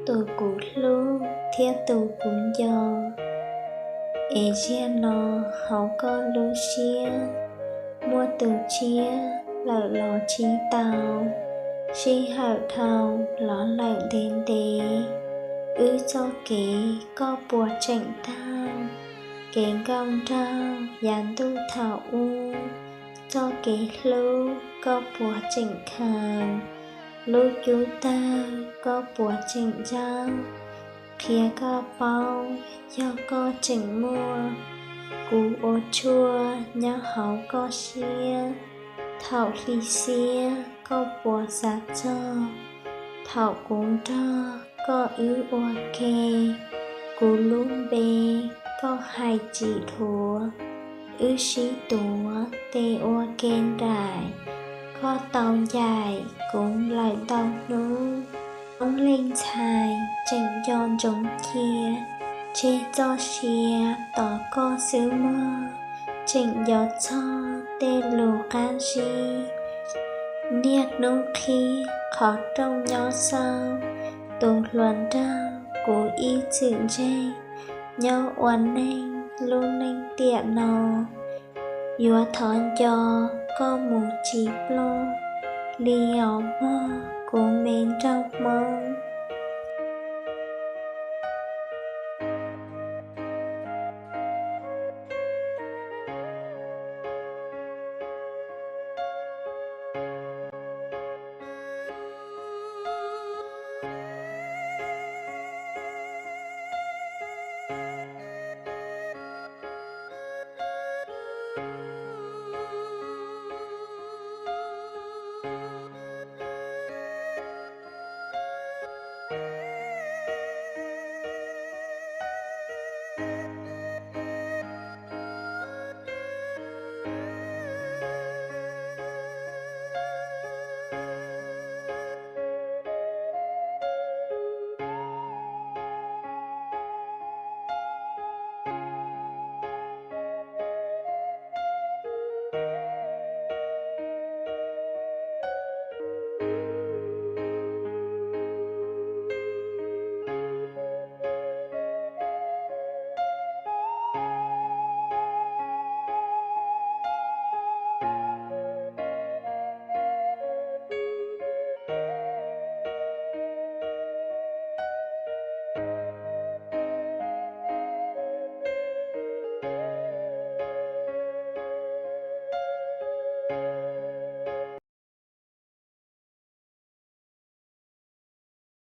Tus kuv hlub thiab tus kuv nco, es ziag no hauv koj lub siab, muaj tus tshiab lawm los tsis tau, sij hawm dhau los lawm ntev ntev, wb txoj kev koj puas tseem taug, kev nkauj nraug yav ntuj thaum ub, txoj kev hlub koj puas tseem khaws, lub cub tawg koj puas tseem zaub, qhia koj paub yog koj tseem muaj, kuv ua tshuaj nyob hauv koj siab, thaum hli xiab koj puas xav txog, thaum kuv nrog koj wb ua ke, kuv lub npe koj hais tsis dhuav, wb sib tuav tes ua ke nraim, koj tau ncaim kuv lawm ntau hnub, coob leej ntxhais tseem nco ntsoov cia, tseg txoj sia tos koj xwb mog, tseem nco txog tej lus qab zib, niaj hnub qhib qhov rooj nyob xauj, tus hluas nraug kuv ib txwm ntseeg, nyob ua neej lub neej tiam no, yuav thov nco koj mus tsis ploj li os mog kuv me nraug Hmoob.